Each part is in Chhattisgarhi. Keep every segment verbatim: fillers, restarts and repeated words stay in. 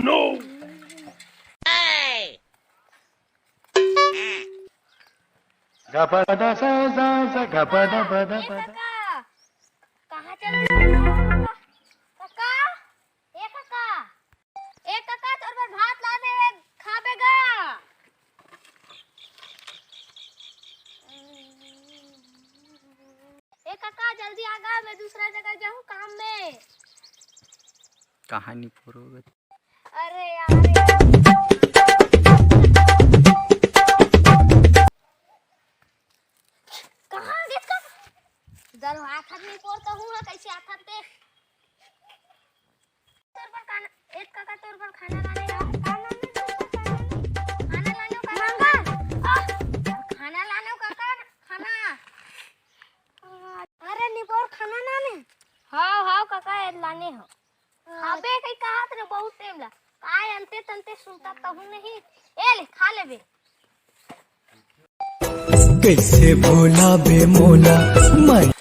No! Hey! Ga ba da sa sa sa ga ba da ba da ए ba da. काका, कहाँ चले जाओ? काका, ए काका, ए काका, तोर बर भात लाने हे, खाबे गा? ए काका, जल्दी आ गा, मैं दूसरा जगह जाहूँ काम में। कहानी पूरा हो गई। अरे यार, कहाँ गे का? दल हाथ हाथ नहीं पोर कहूँ ना, कैसे हाथ हाथ दे। तोर पर खाना, एक काका तोर पर खाना लाने का। खाना लाने का। मंगा। आह, खाना लाने का काका, खाना। अरे निपोर खाना लाने। हाँ, हाँ काका, ये लाने हो। अबे कहीं कहा तेरे बहुत टाइम ला। काय अंते तंते सुनता तहू नहीं। ए ले, खा ले बे। कैसे भोला बे मोला मैं।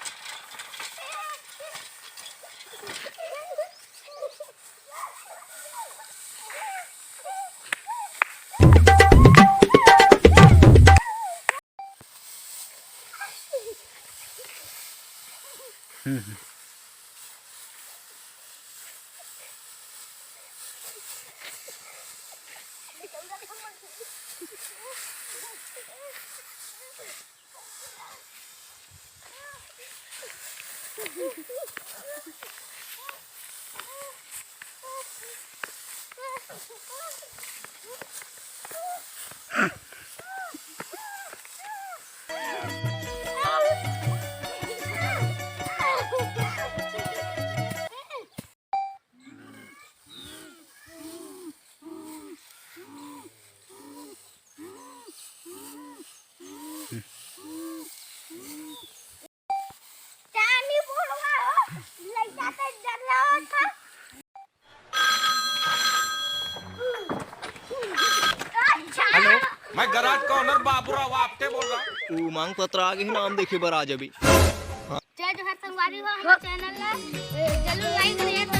हेलो, मैं गराज का ओनर बाबूराव आपटे बोल रहा हूँ। ऊ मांग पत्र आ गे हे, नाम देखे बर आ जाबे। जय जोहार संगवारी हो, हमर चैनल ला जरूर लाइक करिए।